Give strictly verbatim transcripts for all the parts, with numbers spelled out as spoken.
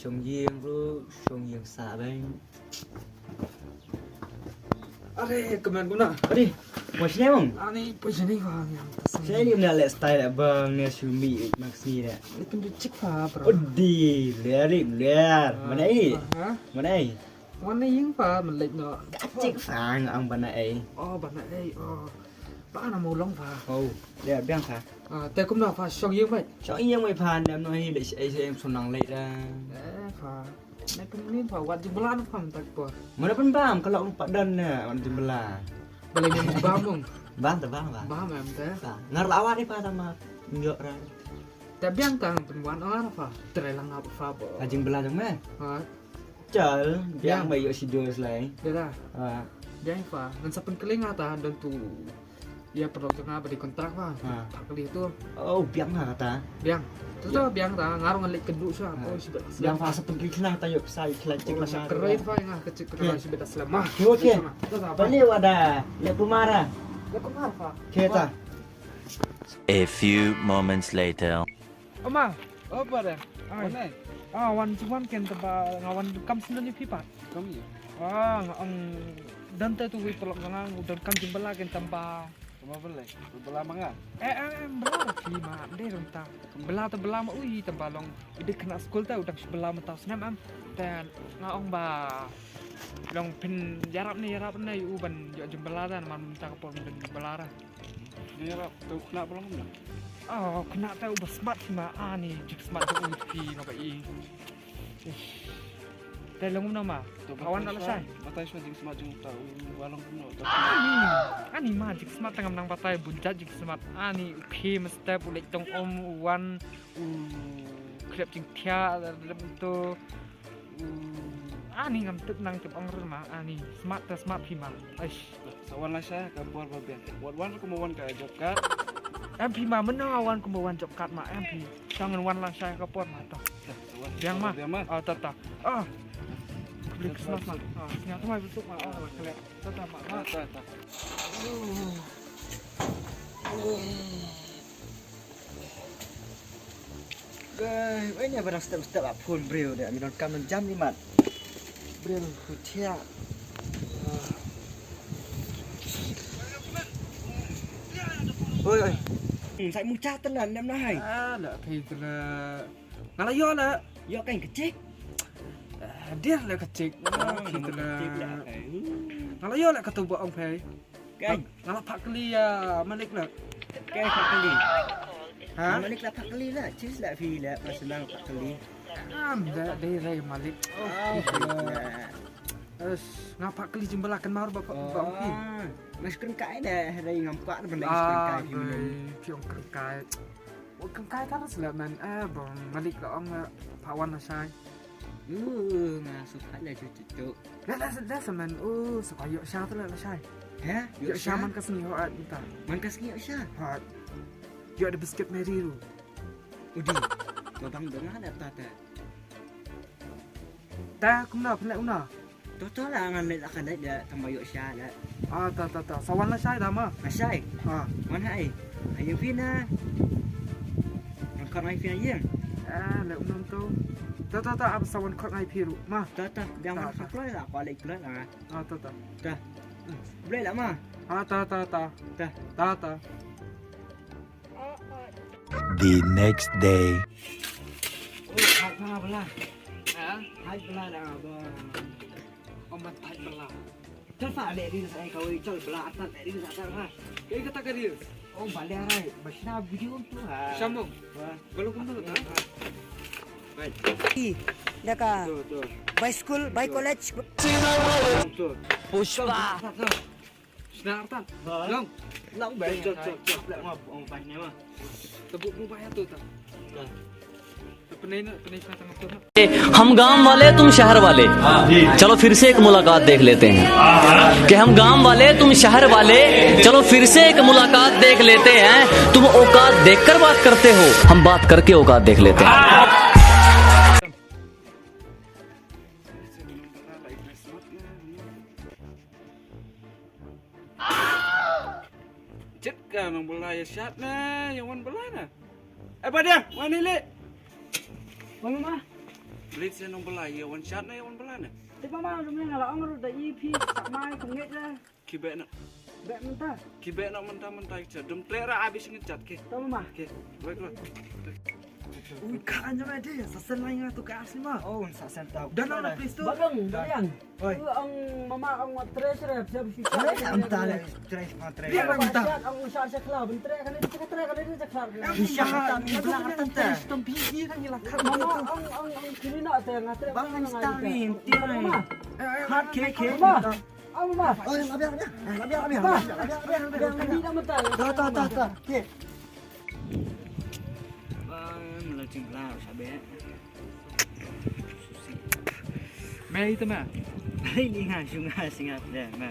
Shong ïing ruh, shong ïing sah bang. Are, kmen kumno? Are, mo shane mong? Ani, poi shane ko ang yang tasang. Shane ni mna le style bang ne shumi mak sni ne. Itu du chik pa, bro. Odi, leri, ler. Mana i? Ha? Mana i? Mana ïing pa, melek no. Ka chik pa ang, ang bana i. Oh, bana i, oh. Ba na mo long pa. Oh, le biang pa. Ah, te kumno pa, shong ïing bai. Shong ïing bai pa, nem no hi le shi ai shi em sunang le da. Eh, pa. Ne pun ni pa, wat jing bela na pa tak por. Mana pun bam, kalau pat dan ne, wat jing bela. Bela ni bam mong. Bam ta bam bam. Bam em te. Ba, ngar lawa ni pa sama. Nyo ra. Te biang tang pun wan ar pa. Tre lang apa pa bo. Ka jing bela jong me. Ha. Chal, biang bai yo si dos lai. Bela. Ha. Biang pa. Ngan sa pun keling ata dan tu. Ïa, paralok jong nga ba dei kontrak ba. Ha. Phakli tu. Oh, biang ha kata. Biang. Tu tu biang ta, nga ruh ngan leit kynduh sha. Ha. Oh, shibit. Biang pa sa pynki khna ta ïoh pisa ïa khla chik. Oh, la sha kyroi pa nga ka chik kyroi shibit da slem ma. Okey, okey. Bale wada. Le kumara. Le kumara pa. Okey ta. A few moments later. Oma. Oh, pare. Ai. Wan ai. Ah, wan, wan ken ta ba nga wan kam sendiri phi pa. Kam ïa. Ah, nga ang dan ta tu wi paralok nga u don kam jing bela ken tamba. Tamba bela. Bela ma nga. Eh, eh, eh, bela phi ma de rum ta. Bela ta bela ma ui tamba long. U dei kena skul ta u dang bela ma ta snem am. Te nga ong ba long phin ïarap ne ïarap ne u ban ïoh jing bela ta man ta ka por ban bela ra. Ïarap tu kena ba long kumno? Oh, kena ta u ba smart ma ani jik smart jong u phi nga ba i. Te long kumno ma? Awan na la shai. Batai shwa jing smart jong ta u ba long kumno. Ani, ani ma jik smart tang nang batai bun jat jik smart. Ani u phi ma step u lek tong om u wan u klep jing thia lem tu. Ani ngam tip nang tip ong run ma ani smart ta smart phi ma. Aish. Sa wan la shai ka por ba biang. Wat wan kumba wan ka job card. Em phi ma mynno wan kumba wan job card ma em phi. Sa ngan wan la shai ka por ma to. Biang ma. Biang ma. Ah, ta ta. Ah. Beli Christmas ma. Ah, sñiaw tu ma besuk ma. Ah, kale. Ta ta ma. Ta ta. Gai, bai ne barang step step a phone briew de, mi don kam jam ni mat. Briew hutia. Oi, oi. Hmm, sai mucha tenan nem na hai. Ah, la thei tela. Ngala yo la. Yo kan kecik. Dia la kecik. Ah, thei tela. Ngala kecik la, eh. Ngala yo la katu ba ong phai. Kan. Nga la phakli ïa Malik la. Kan phakli. Ha? Malik la phakli la, chis la phi la, personal phakli. Am da dei rai Malik. Oh, phi la. As, nga phakli jing bala kan mar ba ba phi. Mas kan kai da rai ngam pa ban rai kan kai phi. Phi ong kan kai. Ong kan kai ta la sila man. Ah, ba Malik la ong pha wan la shai. Uh, nga suka la cucu. La la la sa man. Uh, sa ka ïoh sha ta la la shai. Ha? Ïoh sha man ka sngi ho at ta. Man ka sngi ïoh sha. Ha. Ïoh da biscuit Mary ru. Udi. Ba bang dong ha ta ta. Ta kumno pynleh una. To to la ngan leh la ka leh da tang ba ïoh sha la. Ah, ta ta ta. Sa wan la shai da ma. La shai. Ah. Wan hai. Ai ïa phi na. Ngan khot ngai phi na ïing. Ah, leh um nang to. Ta ta ta, ap sa wan khot ngai phi ruh ma. Ta ta, biang wan khot la, la ko leh la. Ah, ta ta. Ta. Bleh la ma. Ah, ta ta ta. Ta. Ta ta. The next day. Oh, hai bala. Ha? Hai bala da ba. Oh, man hai bala. Chal sa le ri sa ka wei chal bala atan le ri sa ta ha. Kei kata ka ri. Oh, bale rai. Ba shna video tu ha. Shamong. Ba lo kum tu ta. Bai. Daka. Tu tu. Bai school, bai college. Tu. Pushpa. Shna artan. Long. Long bai. Chal chal chal. Bai ne ma. Tabuk mu bai tu ta. हम गांव वाले, तुम शहर वाले, चलो फिर से एक मुलाकात देख लेते हैं। कि हम गांव वाले, तुम शहर वाले, चलो फिर से एक मुलाकात देख लेते हैं। तुम औकात देखकर बात करते हो, हम बात करके औकात देख लेते हैं। Chit ka nong bala ïa shat na, ïa wan bala na. Eh, ba dia, wan ni le. Wan ma. Leit sha nong Blai, ïa wan shad ne, ïa wan Blai ne. Te mama, lum ne nga la ong ruh da i phi, sa mai kum ngeit re. Ki beh na. Beh mynta. Ki beh na mynta mynta ki cha. Dum tleh ra abi sing chat ki. To mama. Ki. Wait, wait. Ui, ka anja ma de, sa sen lai nga tu ka asli ma. Oh, sa sen tau. Dan na please tu. Ba dong, ba dong. Oi. Ong mama ong wat tres re, siap siap. Anta le, tres ma tres. Biar mynta. Ong sa sa kla, ben tres kali, tres kali, tres kali. Insya Allah, ni bela tante. Mama ong ong ong kiri na te nga tres. Bang ni stawi, tirai. Hat ke ke. Mama. Oi, labiar, labiar. Labiar, labiar. Labiar, labiar. Ni dah mental. Ta, ta, ta, ta. Ke. Bang, melancing belau, sabe. Mei te ma. Hari ni nga shu nga singap de ma.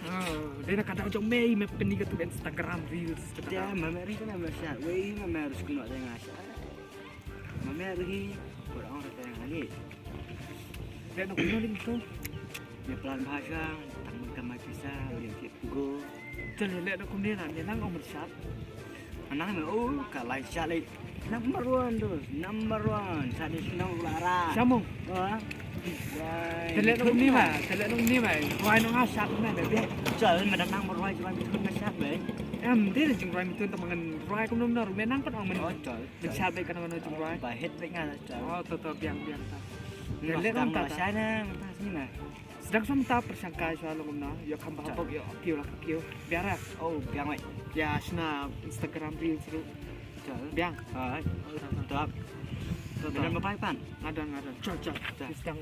Oh, de na kata jong mei me peni ka tu Instagram reels kata. Ya, ma mei ri kana ma sha. Wei ma mei harus kena de nga sha. Ma mei ri ko orang kata yang lagi. De na kena ni tu. Mei plan bahasa, tang kamai pisa, udah kit go. Chale le da kumne na ne nang ong shat. Nang me o ka lai shat le. Number one tu, number one. Shat ni shnong lara. Shamong. Ha? Te le da kumne ma, te le da kumne ma. Wai nong shat na be. Chal me da nang marwai jwai me kun shat be. Em de jing rwai me tun ta mangan rwai kum nom na ru me nang pat ong men. Oh, chal. Men shat be kan nong jing rwai. Ba hit be ngan chal. Oh, to to biang biang ta. Te le da ta. Shai na, ta sini na. Sdang shu mynta pyrshang kai shuwa lum kumno, ïoh kham bha bok ïoh kiew la kiew. Biang ra. Oh, biang wei. Ïa shna Instagram reels ruh. Biang. Hai. Tap. Tap. Biang ba pai pan. Ngadan ngadan. Chal chal. Sdang.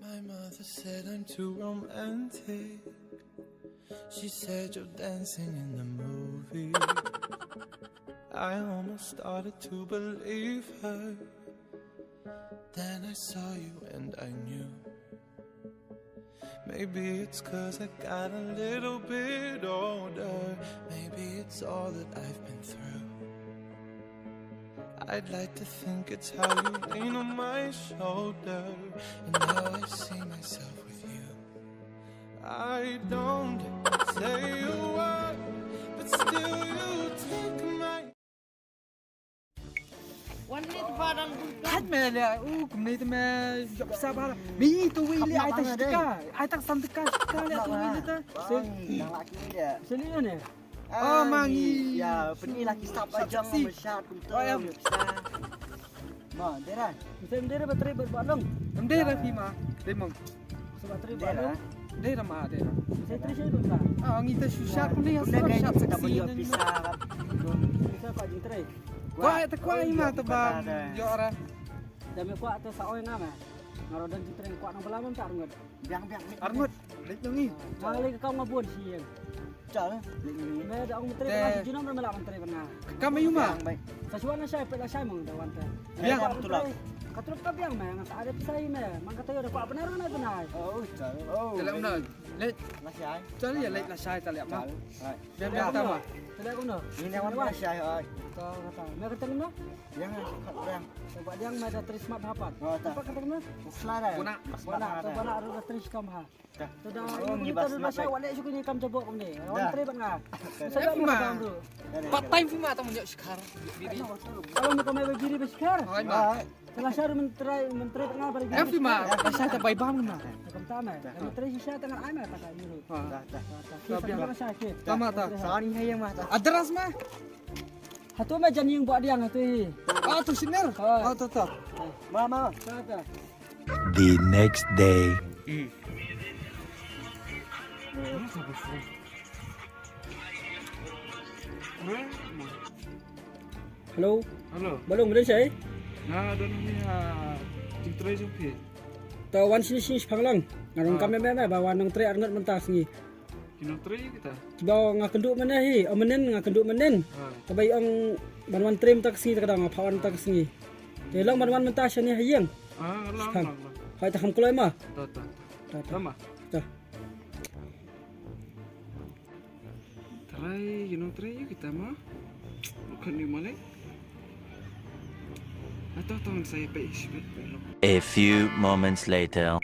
My mother said I'm too romantic. She said you're dancing in the movie. I almost started to believe her. Then I saw you and I knew. Maybe it's 'cause I got a little bit older. Maybe it's all that I've been through. I'd like to think it's how you lean on my shoulder and how I see myself with you. I don't say a word, but still you take my Wan ni tu padan. Kat me le, u kumne tu me jop sa bala. Mi tu wi le ai ta stika, ai ta san tika stika le tu wi le ta. Sel. Sel ni ne. Oh, mangi. Ya, peni laki stap ajang. Mashat kum tu. Oh, ya. Ma, dera. Bisa dera bateri ber balong. Dera fi ma. Demong. Sa bateri balong. Dera ma dera. Bisa tri sel benda. Ah, ngi ta shu shat puni ya shat seksi. Bisa ka jintrai. Kwa ta kwa ima ta ba yo ara. Da me kwa ta sa oi na me. Ngaro dan jintrai kwa nang bala man ta ngot. Biang biang. Arngut, leit nong ngi. Nga lei ka ma bun shi ïeng. Chal, leit nong ngi. Me da ong menteri bana, junom me la menteri bana. Kam ayu ma? Sa shuwa na shai pet la shai mong da wan te. Biang. Ka tulak ka biang me, nga sa ada pisa i me. Mang kata yo da kwa benar na benar. Oh, chal. Oh. Tele umna. Leit. La shai. Chal ya leit la shai tele ma. Biang biang tama. Tele umna. Ini wan la shai ai. Ka kata. Me kata umna. Biang, biang. Ba diang me da tris mat hapat. Oh, ta. Apa kata umna? Slara. Bona. Bona, to bona ru da tris kam ha. Te da ngi ba smat. Wa leh shu kine kam jabok kumne. Wan tre bad nga. Sa da ma kam tu. Part time fi ma tang ïoh shikhar. Kalau ni kamai ba giri ba shikhar. Hai ma. Salah syaru menteri menteri tengah balik. Em fi ma. Sa ta bai bam ma. Kam ta ma. Menteri shisha tengah ai ma ta ka yuru. Dah dah. Dah dah. Sama ta. Sorry hai ma ta. Adras ma. Hatu ma jan ïing ba diang hatu hi. Ah tu siner. Ah tu tu. Ma ma. Ta ta. The next day. Hello. Hello. Balong, balong shai? Nga don ni ha jingtrei jong phi. To wan sini sini shipang lang. Nga nong kam me me ba wan nong trei arngut mynta sngi. Ki nong trei kita. Kiba nga kynduh mynne hi, o mynnin nga kynduh mynnin. Kaba i ong ban wan trei mynta ka sngi ta ka dang, pha wan mynta ka sngi. Te long ban wan mynta shane ha ïing. Ah, lang lang lang. Hai ta kham kloi ma. Ta ta. Ta ta. Ta. Trei, ki nong trei kita ma. Bukan ni ma le. Ato tong saya pe shibet pe lo. A few moments later.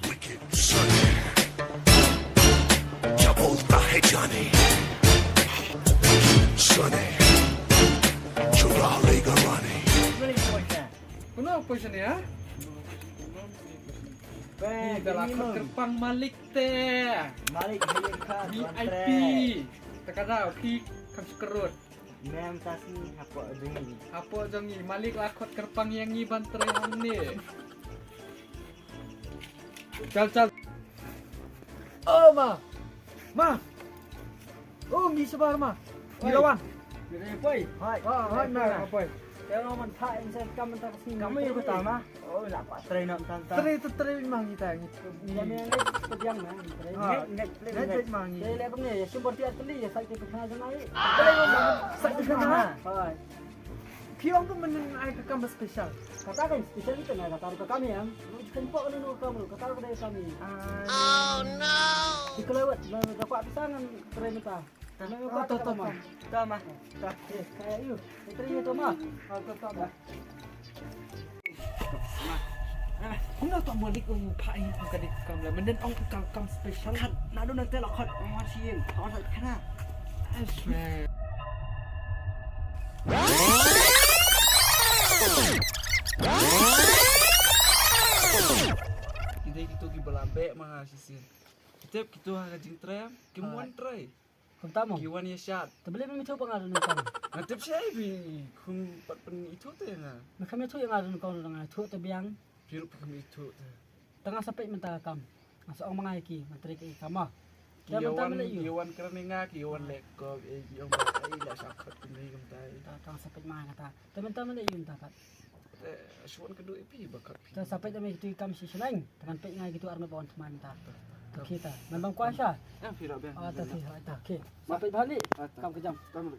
Wicked Sunday. Kuno position ya? Ni da la khot kyrpang malik te. Malik, malik ka, V I P. Te ka da phi kam skrut. Mem ta sngi hapoh jong ngi. Hapoh jong ngi, malik la khot kyrpang ïa ngi ban trei hangne. Chal, chal. Oh, ma. Ma. Oh, ngi shabar, ma. Ngi la wan. Ngi la poi. Hai. Ah, hai, ma, ma poi. Te lo man tha in sen kam ta sngi. Kam ïa ko ta, ma. Oh, la pa trei nam tan ta. Trei tu trei ma ngi ta ngi. Ngi la me ngi pediang na. Trei. Ha. Ngi, ngi, ngi, ngi. Trei ma ngi. Trei le ko ne, ya sumber tiar teli ya sai ke khana jong ai. Trei ma. Sai ke khana. Hai. Phi ong ka mynnin ai ka kam ba special. Kata kan special ita na kata ka kam ïa. Lu kan pok lu kam lu kata ka dei kam ïa. Ah. Oh no. Di kelewat na ka pak pisang kan keren ta. Na ka pak ta ma. Ta ma. Ta. Eh, kayak yu. Itu yu ta ma. Ah, ta ma. Kumno to malik ong pha ïa ka dei kam la. Mynnin ong ka kam special. Khat na du na te la khot ong ma shi ïa. Khot khana. Yes man. Ki dei kito ki ba la beh ma nga shisien. Ki tip kito ha ka jingtrei, kim wan trei. Kumta mo. Ki wan ïa shad. Te balei me ithuh ba nga don kong. Nga tip shai phi khum pat pynithuh te nga. Me kham ithuh ïa nga don kong, nga ithuh te biang. Phi ruh phi kham ithuh te. Te nga sa peit mynta ka kam. Nga sa ong ma nga ïa ki, nga trei ki kam mo. Ki ïa wan, ki ïa wan kren ïa nga, ki ïa wan leh kop, eh, ki ong ba, eh, la sa khot kumne kumta, eh. Ta, ta sa peit ma nga ta. Te mynta mynta ïa mynta pat. Te shuwa ka duh ïa phi ba khot phi. Ta sa peit da me kitu kam shi shneng. Te ngan peit nga kitu ar ngut ba wan thma mynta. Ta, ta. Okay ta. Ngan bam kwah sha. Em phi la biang. Ah, ta phi, ta, okay. Sa peit bha li. Ah, ta. Kam ka jam. Kam li.